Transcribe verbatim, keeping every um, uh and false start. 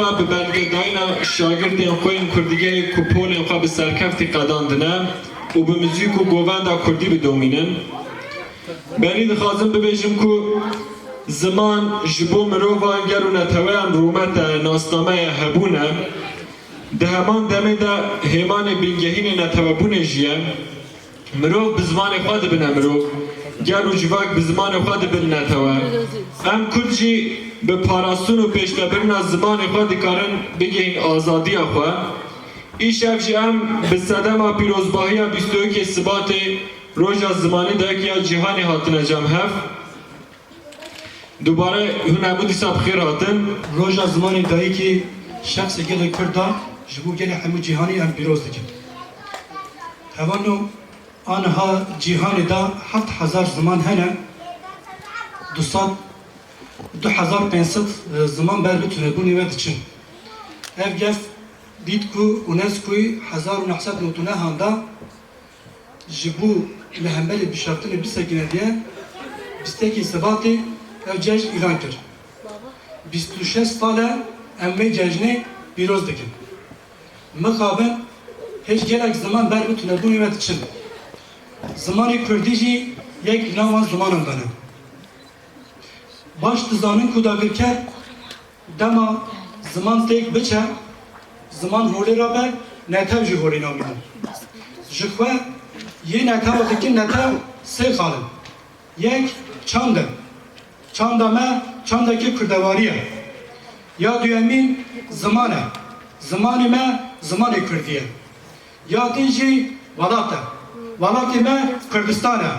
Bi belgedayîna şagirtên xwe yên Kurdigehê ku polên xwe bi serkeftî qedandine û bi muzîk û govenda kurdî bidomînin. Berî dixwazim bibêjim ku ziman ji bo mirovan, gel û neteweyan rûmet e, nasnameye, hebûn e. Di heman demê de hêmanê bingehînê netewebûnê jî ye. Mirov bi zimanê xwe dibine mirov. Gel û civak bi zimanê xwe dibin netewe. Em Kurd jî bi parastin û pêşvebirina zimanê xwe dikarin bigihîn azadiya xwe. Îşev jî em bi sedema pîrozbahiya bîst û yekê Sibatê, Roja Zimanê Dayik ya Cîhanê hatine cem hev. Dubare hûn hemû dîsa bi xêr hatin. Roja Zimanê Dayikê şexsê gelê Kurd da ji bo gelê hemû cîhanê em pîroz dikin. Hevano aniha cîhanê de heft hezar ziman hene, du sed, du hezar pênc sed ziman ber bi tunebûnê ve diçin. Ev gef dît ku UNESCOyî hezar û neh sed nod û neh da ji bo li hemberî bişaftinê bisekine diye bîstekî Sibatê ev cejn îlan kir. Bîst û şeş sal e em vê cejnê pîroz dikin. Mixabin hêj gelek ziman ber bi tunebûnê ve diçin. Zimanê kurdî jî yek li nav wan zimanan de ne. Baş dizanin ku dagirker dema ziman têk biçe, ziman holê rabe, netew jî holê namîne. Ji xwe yê netewa dikin netew sê xal in. Yek çand e. Çanda me çandekî kurdewarî ye. Ya duyemîn ziman e. Zimanê me zimanê kurdî ye. Ya din jî welat e. Welatê me Kurdistan e.